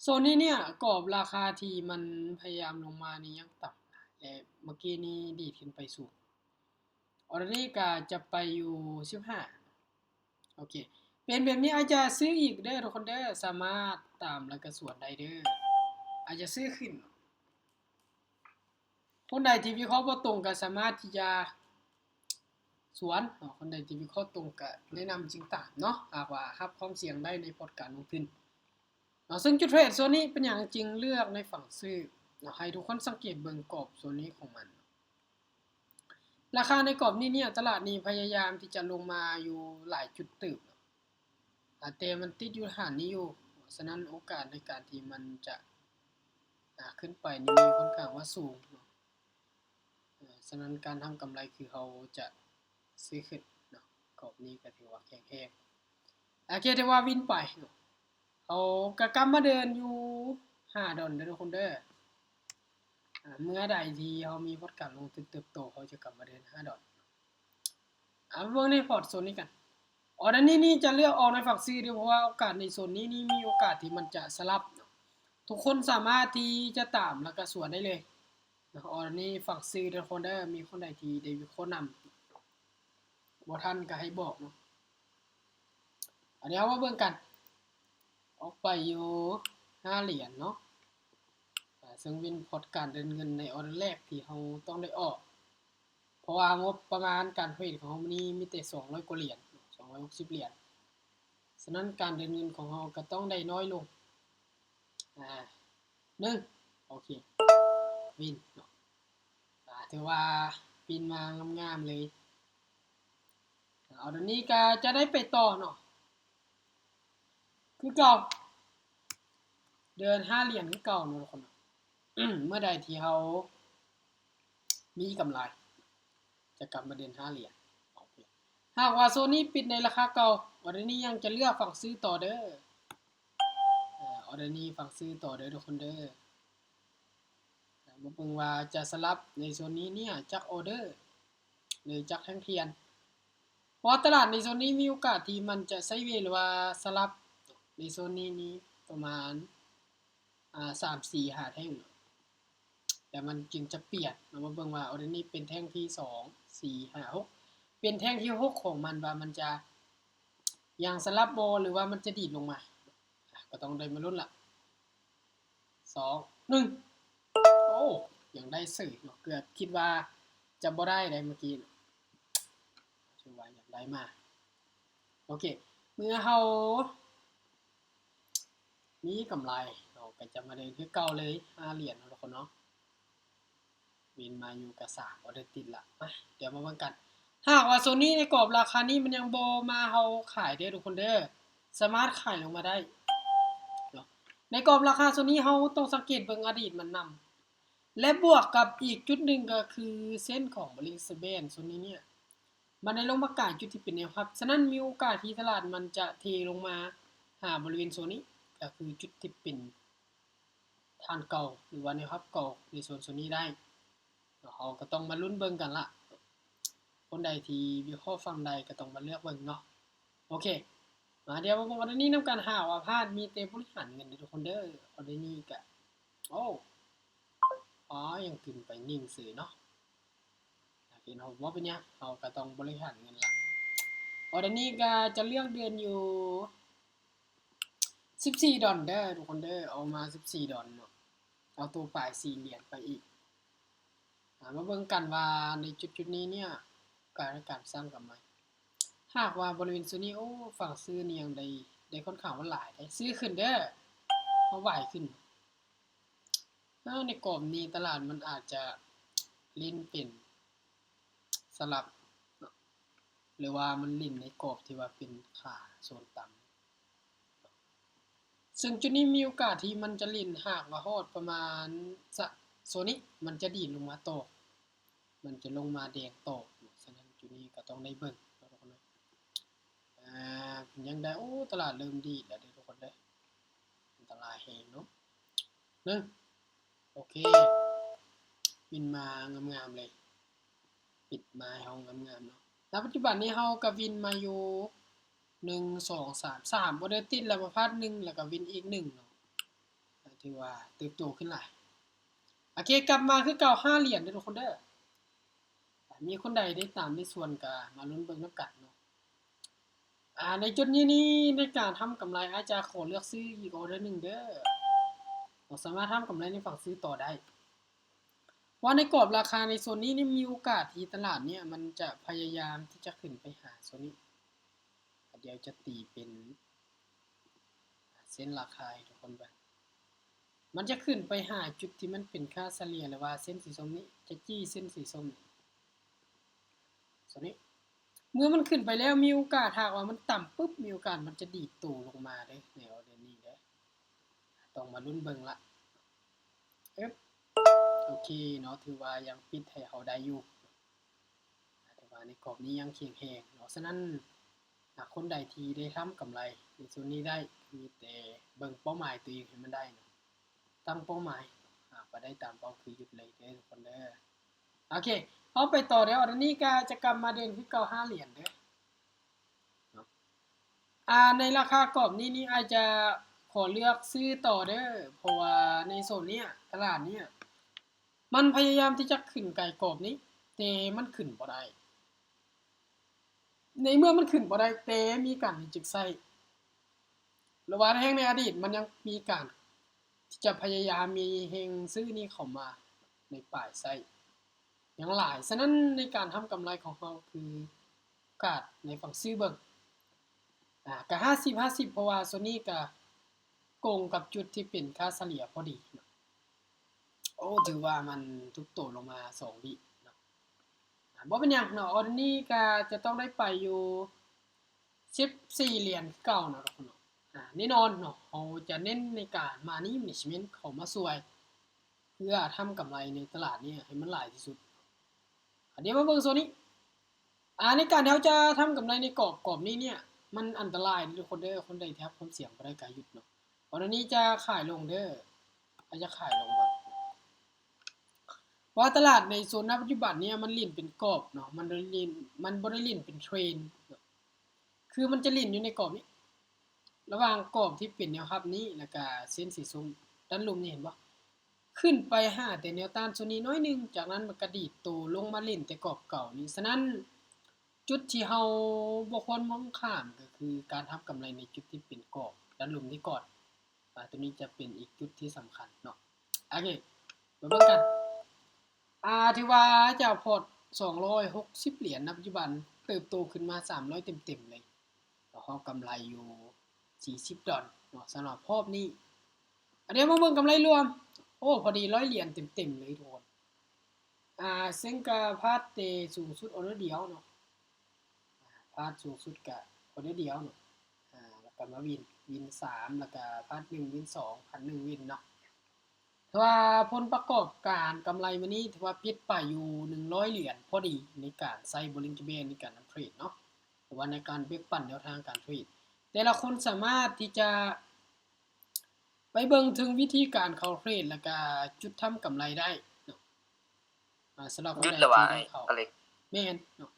ໂຊນນີ້ເນ່ຍ ກອບລາຄາທີ່ມັນພະຍາຍາມລົງມານີ້ຍັງຕ່ຳ ແລະ ເມື່ອກີ້ນີ້ດີດຂຶ້ນໄປສູງ. ອໍເດີນີ້ກະຈະໄປຢູ່ສິບຫ້າ. ໂອເຄ ເປັນແບບນີ້ ອາດຈະຊື້ອີກເດີທຸກຄົນເດີ ສາມາດຕາມແລ້ວກະສວນໄດ້ເດີ ອາດຈະຊື້ຂຶ້ນ. ຄົນໃດທີ່ວິເຄາະບໍ່ຕົງກະສາມາດທີ່ຈະສວນເນາະ ຄົນໃດທີ່ວິເຄາະຕົງກະແນະນຳຈຶ່ງຕາມເນາະ ຫາກວ່າຮັບຄວາມສ່ຽງໄດ້ໃນພອດການລົງທຶນເນາະ. ເຊິ່ງຈຸດເທຣດໂຊນນີ້ເປັນຫຍັງຈຶ່ງເລືອກໃນຝັ່ງຊື້ເນາະ ໃຫ້ທຸກຄົນສັງເກດເບິ່ງກອບໂຊນນີ້ຂອງມັນ. ລາຄາໃນກອບນີ້ເນ່ຍ ຕະຫຼາດນີ້ພະຍາຍາມທີ່ຈະລົງມາຢູ່ຫຼາຍຈຸດເຕີບເນາະ ອາ ແຕ່ມັນຕິດຢູ່ຖານນີ້ຢູ່ ສະນັ້ນໂອກາດໃນການທີ່ມັນຈະ ອາ ຂຶ້ນໄປນີ້ມີຂ້ອນຂ້າງວ່າສູງເນາະ. ສະນັ້ນການທຳກຳໄລຄືເຮົາຈະຊື້ຂຶ້ນເນາະ ກອບນີ້ກະຖືວ່າແຂງແຮງ. ໂອເຄ ຖືວ່າວິນໄປເນາະ ເຮົາກະກັບມາເດີນຢູ່ຫ້າດອນເດີທຸກຄົນເດີ. ອາ ເມື່ອໃດທີ່ເຮົາມີພອດການລົງທຶນເຕີບໂຕ ເຮົາຈະກັບມາເດີນຫ້າດອນ. ອາ ມາເບິ່ງໃນພອດໂຊນນີ້ກັນ. ອໍເດີນີ້ນີ້ຈະເລືອກອອກໃນຝັ່ງຊື້ເດີ ເພາະວ່າໂອກາດໃນໂຊນນີ້ນີ້ມີໂອກາດທີ່ມັນຈະສະຫຼັບເນາະ ທຸກຄົນສາມາດທີ່ຈະຕາມແລ້ວກະສວນໄດ້ເລີຍ. ອໍເດີນີ້ຝັ່ງຊື້ເດີທຸກຄົນເດີ ມີຄົນໃດທີ່ໄດ້ວິເຄາະນຳບໍ່ທັນກະໃຫ້ບອກເນາະ. ອັນນີ້ເຮົາມາເບິ່ງກັນ ອອກໄປຢູ່ຫ້າຫຼຽນເນາະ ອາ ເຊິ່ງເປັນພອດການເດີນເງິນໃນອໍເດີແລກທີ່ເຮົາຕ້ອງໄດ້ອອກ ເພາະວ່າງົບປະມານການເທຣດຂອງເຮົາມື້ນີ້ມີແຕ່ສອງຮ້ອຍກວ່າຫຼຽນ ສອງຮ້ອຍຫົກສິບຫຼຽນ. ສະນັ້ນການເດີນເງິນຂອງເຮົາກະຕ້ອງໄດ້ນ້ອຍລົງ. ອາ ໜຶ່ງ ໂອເຄ ວິນເນາະ ອາ ຖືວ່າວິນມາງາມໆເລີຍ. ອໍເດີນີ້ກະຈະໄດ້ໄປຕໍ່ເນາະ ຄືເກົ່າ ເດີນຫ້າຫຼຽນຄືເກົ່າເນາະທຸກຄົນເນາະ. ເມື່ອໃດທີ່ເຮົາມີກຳໄລ ຈະກັບມາເດີນຫ້າຫຼຽນ. ໂອເຄ ຫາກວ່າໂຊນນີ້ປິດໃນລາຄາເກົ່າ ອໍເດີນີ້ຍັງຈະເລືອກຝັ່ງຊື້ຕໍ່ເດີ. ອາ ອໍເດີນີ້ຝັ່ງຊື້ຕໍ່ເດີທຸກຄົນເດີ. ມາເບິ່ງວ່າຈະສະຫຼັບໃນໂຊນນີ້ເນ່ຍຈັກອໍເດີ ຫຼືຈັກແທ່ງທຽນ ເພາະວ່າຕະຫຼາດໃນໂຊນນີ້ມີໂອກາດທີ່ມັນຈະໄຊເວ ຫຼືວ່າສະຫຼັບໃນໂຊນນີ້ນີ້ປະມານ ອາ ສາມ ສີ່ ຫ້າແທ່ງ ແລ້ວມັນຈຶ່ງຈະປ່ຽນ. ເຮົາມາເບິ່ງວ່າອໍເດີນີ້ເປັນແທ່ງທີສອງ ສີ່ ຫ້າ ຫົກ ເປັນແທ່ງທີຫົກຂອງມັນ ວ່າມັນຈະຍັງສະຫຼັບບໍ່ ຫຼືວ່າມັນຈະດີດລົງມາ ກະຕ້ອງໄດ້ມາລຸ້ນລະ. ສອງ ໜຶ່ງ ໂອ້ ຍັງໄດ້ເສີຍເນາະ ເກືອບຄິດວ່າຈະບໍ່ໄດ້ໄດ໋ເມື່ອກີ້ເນາະ ຖືວ່າຍັງໄດ້ມາ. ໂອເຄ ເມື່ອເຮົາມີກຳໄລ ເຮົາກະຈະມາເດີນຄືເກົ່າເລີຍ ຫ້າຫຼຽນເນາະທຸກຄົນເນາະ. ວິນມາຢູ່ກະສາມອໍເດີຕິດລະ. ມາ ດຽວມາເບິ່ງກັນ ຫາກວ່າໂຊນນີ້ໃນກອບລາຄານີ້ມັນຍັງບໍ່ມາ ເຮົາຂາຍເດີທຸກຄົນເດີ ສາມາດຂາຍລົງມາໄດ້ເນາະ. ໃນກອບລາຄາໂຊນນີ້ເຮົາຕ້ອງສັງເກດເບິ່ງອະດີດມັນນຳ ແລະ ບວກກັບອີກຈຸດໜຶ່ງກະຄືເສັ້ນຂອງ Bollinger Band ໂຊນນີ້ເນ່ຍ ມັນໄດ້ລົງມາກາຍຈຸດທີ່ເປັນແນວຮັບ ສະນັ້ນມີໂອກາດທີ່ຕະຫຼາດມັນຈະເທລົງມາຫາບໍລິເວນໂຊນນີ້ ກະຄືຈຸດທີ່ເປັນ ຖານເກົ່າ ຫຼືວ່າແນວຮັບເກົ່າໃນໂຊນ ໂຊນນີ້ໄດ້ເນາະ. ເຮົາກະຕ້ອງມາລຸ້ນເບິ່ງກັນລະ ຄົນໃດທີ່ວິເຄາະຝັ່ງໃດກະຕ້ອງມາເລືອກເບິ່ງເນາະ. ໂອເຄ ມາ ດຽວມາເບິ່ງອໍເດີນີ້ນຳກັນ ຫາກວ່າພາດມີແຕ່ບໍລິຫານເງິນເດີທຸກຄົນເດີ. ອໍເດີນີ້ກະ ໂອ້ ອໍ ຍັງຂຶ້ນໄປນິ່ງເສີຍເນາະ. ໂອເຄ ເຮົາບໍ່ເປັນຫຍັງ ເຮົາກະຕ້ອງບໍລິຫານເງິນລະ. ອໍເດີນີ້ກະຈະເລືອກເດີນຢູ່ ສິບສີ່ດອນເດີທຸກຄົນເດີ ເອົາມາສິບສີ່ດອນເນາະ ເອົາໂຕປາຍສີ່ຫຼຽນໄປອີກ. ອາ ມາເບິ່ງກັນວ່າໃນຈຸດໆນີ້ເນ່ຍ ການ ການສ້າງກຳໄລ ຫາກວ່າບໍລິເວນໂຊນນີ້ ໂອ້ ຝັ່ງຊື້ນີ້ຍັງໄດ້ ໄດ້ຂ້ອນຂ້າງວ່າຫຼາຍເດ້ ຊື້ຂຶ້ນເດີ ເຮົາໄຫວຂຶ້ນ. ອາ ໃນກອບນີ້ຕະຫຼາດມັນອາດຈະຫຼິ້ນເປັນສະຫຼັບເນາະ ຫຼືວ່າມັນຫຼິ້ນໃນກອບທີ່ວ່າເປັນຂາໂຊນຕ່ຳ ເຊິ່ງຈຸດນີ້ມີໂອກາດທີ່ມັນຈະຫຼິ້ນ ຫາກວ່າຮອດປະມານ ສະ ໂຊນນີ້ ມັນຈະດີດລົງມາຕໍ່ ມັນຈະລົງມາແດງຕໍ່ເນາະ. ສະນັ້ນຈຸດນີ້ກະຕ້ອງໄດ້ເບິ່ງເນາະທຸກຄົນເນາະ. ອາ ເປັນຫຍັງໄດ ໂອ້ ຕະຫຼາດເລີ່ມດີດແລ້ວເດີທຸກຄົນເດີ ອັນຕະລາຍແຮງເນາະ. ໜຶ່ງ ໂອເຄ ວິນມາງາມໆເລີຍ ປິດມາໃຫ້ເຮົາງາມໆເນາະ. ນະປັດຈຸບັນນີ້ເຮົາກະວິນມາຢູ່ ໜຶ່ງ ສອງ ສາມ ສາມອໍເດີຕິດແລ້ວ ມາພາດໜຶ່ງ ແລ້ວກະວິນອີກໜຶ່ງເນາະ. ຖືວ່າເຕີບໂຕຂຶ້ນຫຼາຍ. ໂອເຄ ກັບມາຄືເກົ່າ ຫ້າຫຼຽນເດີທຸກຄົນເດີ. ມີຄົນໃດໄດ້ຕາມໄດ້ຊວນກໍມາລຸ້ນເບິ່ງນຳກັນເນາະ. ອາ ໃນຈຸດນີ້ນີ້ ໃນການທຳກຳໄລ ອາດຈະຂໍເລືອກຊື້ອີກອໍເດີໜຶ່ງເດີ. ເຮົາສາມາດທຳກຳໄລໃນຝັ່ງຊື້ຕໍ່ໄດ້. ວ່າໃນກອບລາຄາໃນໂຊນນີ້ນີ້ ມີໂອກາດທີ່ຕະຫຼາດເນີ້ຍ ມັນຈະພະຍາຍາມທີ່ຈະຂຶ້ນໄປຫາໂຊນນີ້. ດຽວຈະຕີເປັນເສັ້ນລາຄາໃຫ້ທຸກຄົນເບິ່ງ. ມັນຈະຂຶ້ນໄປຫາຈຸດທີ່ມັນເປັນຄ່າສະເລ່ຍ ຫຼືວ່າເສັ້ນສີສົ້ມນີ້ ຈະຈີ້ເສັ້ນສີສົ້ມນີ້ ໂຊນນີ້. ເມື່ອມັນຂຶ້ນໄປແລ້ວ ມີໂອກາດ ຫາກວ່າມັນຕ່ຳປຶບ ມີໂອກາດມັນຈະດີດໂຕລົງມາເດ້ ໃນອໍເດີນີ້ເດ້. ຕ້ອງມາລຸ້ນເບິ່ງລະ. ເອີບ ໂອເຄເນາະ ຖືວ່າຍັງປິດໃຫ້ເຮົາໄດ້ຢູ່. ຖືວ່າໃນກອບນີ້ຍັງແຂງແຮງເນາະ. ສະນັ້ນ ຫາກຄົນໃດທີ່ໄດ້ທຳກຳໄລໃນໂຊນນີ້ໄດ້ ມີແຕ່ເບິ່ງເປົ້າໝາຍຕົວເອງໃຫ້ມັນໄດ້ເນາະ. ຕັ້ງເປົ້າໝາຍ ຫາກວ່າໄດ້ຕາມເປົ້າຄືຢຸດເລີຍເດີທຸກຄົນເດີ. ໂອເຄ ເຮົາໄປຕໍ່ເດີ. ອໍເດີນີ້ກໍຈະກັບມາເດັ່ນຄືເກົ່າ ຫ້າຫຼຽນເດີເນາະ. ອາ ໃນລາຄາກອບນີ້ນີ້ ອາດຈະຂໍເລືອກຊື້ຕໍ່ເດີ ເພາະວ່າໃນໂຊນເນີ້ຍ ຕະຫຼາດເນີ້ຍ ມັນພະຍາຍາມທີ່ຈະຂຶ້ນໄກກອບນີ້ ແຕ່ມັນຂຶ້ນບໍ່ໄດ້. ໃນເມື່ອມັນຂຶ້ນບໍ່ໄດ້ ແຕ່ມີການເຮັດຈຶກໃຊ້ ຫຼືວ່າແຮງໃນອະດີດ ມັນຍັງມີການທີ່ຈະພະຍາຍາມມີແຮງຊື້ນີ້ເຂົ້າມາໃນປາຍໃຊ້ ຍັງຫຼາຍ. ສະນັ້ນໃນການທຳກຳໄລຂອງເຮົາ ຄືໂອກາດໃນຝັ່ງຊື້ເບິ່ງ ອາ ກະຫ້າສິບຫ້າສິບ ເພາະວ່າໂຊນນີ້ກະກົງກັບຈຸດທີ່ເປັນຄ່າສະເລ່ຍພໍດີເນາະ. ໂອ້ ຖືວ່າມັນທຸບໂຕລົງມາສອງວິເນາະ. ອາ ບໍ່ເປັນຫຍັງເນາະ. ອໍເດີນີ້ກະຈະຕ້ອງໄດ້ໄປຢູ່ສິບສີ່ຫຼຽນຄືເກົ່າເນາະທຸກຄົນເນາະ. ອາ ແນ່ນອນເນາະ ເຮົາຈະເນັ້ນໃນການ Money Management ເຂົ້າມາຊ່ວຍ ເພື່ອທຳກຳໄລໃນຕະຫຼາດນີ້ໃຫ້ມັນຫຼາຍທີ່ສຸດ. ອາ ດຽວມາເບິ່ງໂຊນນີ້. ອາ ໃນການທີ່ເຮົາຈະທຳກຳໄລໃນກອບ ກອບນີ້ເນີ້ຍ ມັນອັນຕະລາຍເດີທຸກຄົນເດີ. ຄົນໃດທີ່ຮັບຄວາມສ່ຽງບໍ່ໄດ້ກໍໃຫ້ຢຸດເນາະ. ອໍເດີນີ້ຈະຂາຍລົງເດີ ອາດຈະຂາຍລົງເບິ່ງ ເພາະວ່າຕະຫຼາດໃນໂຊນນະປັດຈຸບັນເນີ້ຍ ມັນຫຼິ້ນເປັນກອບເນາະ ມັນບໍ່ໄດ້ຫຼິ້ນ ມັນບໍ່ໄດ້ຫຼິ້ນເປັນເທຣນເນາະ. ຄືມັນຈະຫຼິ້ນຢູ່ໃນກອບນີ້ ລະຫວ່າງກອບທີ່ເປັນແນວຮັບນີ້ ແລ້ວກະເສັ້ນສີສົ້ມດ້ານລຸ່ມນີ້ ເຫັນບໍ່? ຂຶ້ນໄປຫາແຕ່ແນວຕ້ານໂຊນນີ້ໜ້ອຍໜຶ່ງ ຈາກນັ້ນມັນກະດີດໂຕລົງມາຫຼິ້ນແຕ່ກອບເກົ່ານີ້. ສະນັ້ນ ຈຸດທີ່ເຮົາບໍ່ຄວນມອງຂ້າມ ກໍຄືການທຳກຳໄລໃນຈຸດທີ່ເປັນກອບດ້ານລຸ່ມນີ້ກ່ອນ. ອາ ຕົວນີ້ຈະເປັນອີກຈຸດທີ່ສຳຄັນເນາະ. ໂອເຄ ມາເບິ່ງກັນ. ອາ ຖືວ່າຈາກພອດສອງຮ້ອຍຫົກສິບຫຼຽນ ນະປັດຈຸບັນເຕີບໂຕຂຶ້ນມາສາມຮ້ອຍເຕັມໆເລີຍ. ເຮົາກຳໄລຢູ່ສີ່ສິບດອນເນາະ ສຳລັບຮອບນີ້. ອາ ດຽວມາເບິ່ງກຳໄລລວມ. ໂອ້ ພໍດີຮ້ອຍຫຼຽນເຕັມໆເລີຍທຸກຄົນ. ອາ ເຊິ່ງກະພາດແຕ່ສູງສຸດອໍເດີດຽວເນາະ. ອາ ພາດສູງສຸດກະອໍເດີດຽວເນາະ. ອາ ແລ້ວກະມາວິນ ວິນສາມ ແລ້ວກະພາດໜຶ່ງ ວິນສອງ ພາດໜຶ່ງ ວິນເນາະ. ຖືວ່າຜົນປະກອບການກຳໄລມື້ນີ້ ຖືວ່າປິດໄປຢູ່ໜຶ່ງຮ້ອຍຫຼຽນພໍດີ ໃນການໃຊ້ Bollinger Band ໃນການນຳເທຣດເນາະ ຫຼືວ່າໃນການແບ່ງປັນແນວທາງການເທຣດ. ແຕ່ລະຄົນສາມາດທີ່ຈະໄປເບິ່ງເຖິງວິທີການເຂົ້າເທຣດ ແລ້ວກະຈຸດທຳກຳໄລໄດ້ເນາະ. ອາ ສຳລັບຄົນໃດທີ່ໄດ້ເຂົ້າ ແມ່ນເນາະ.